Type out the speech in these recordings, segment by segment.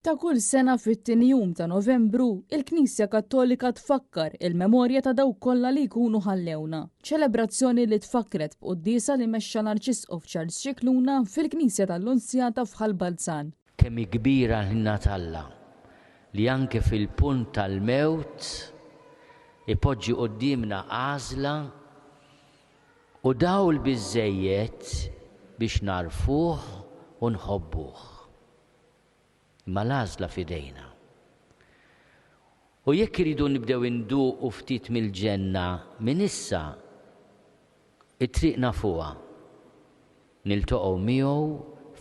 Ta' kull sena fit-tieni jum ta' Novembru, il-Knisja Kattolika tfakkar il-memorja ta' dawk kollha li jkunu ħallewna. Ċelebrazzjoni li tfakkret b'quddiesa li mexxa l-Arċisqof Charles Scicluna fil-Knisja tal-Lunzjata f'Ħal Balzan. Kemm hi kbira l-ħniena t'Alla li anke fil-punt tal-mewt ipoġġi quddiemna għażla u dawl biżżejjed biex nagħrfuh u nħobbuh. Imma l-għażla f'idejna. U jekk irridu nibdew induqu ftit mill-ġenna minn issa, it-triq nafuha, niltaqgħu miegħu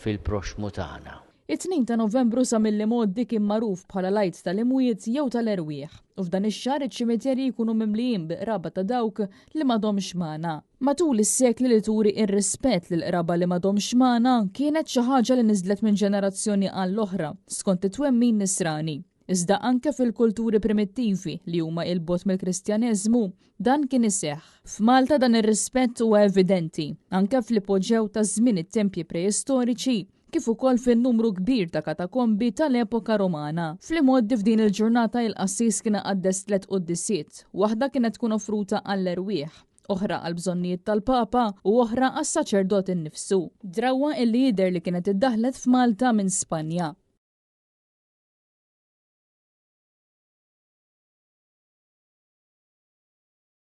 fil-proxxmu tagħna. It-Tnejn ta' Novembru sa mill-imgħoddi kien magħruf bħala l-Għid tal-Imwiet jew tal-Erwieħ, u f'dan ix-xahar iċ-ċimiterji jkunu mimlijin bi qraba ta' dawk li m'għadhomx magħna. Matul is-sekli li turi r-rispett lill-qraba li m'għadhomx magħna kienet xi ħaġa li niżlet minn ġenerazzjoni għall-oħra skont it-twemmin Nisrani. Iżda anke fil-kulturi primittivi li huma 'il bogħod mill-Kristjaneżmu, dan kien iseħħ. F'Malta dan ir-rispett huwa evidenti, anke fl-ipoġew ta' żmien it-tempji preistoriċi kif ukoll fin-numru kbir ta' katakombi tal-epoka Rumana. Fl-imgħoddi f'din il-ġurnata il-qassis kien iqaddes tlett quddisiet, waħda kienet tkun offruta għall-erwieħ, oħra għall-bżonnijiet tal-Papa u oħra għas-saċerdot innifsu. Drawwa illi jidher li kienet iddaħħlet f'Malta minn Spanja.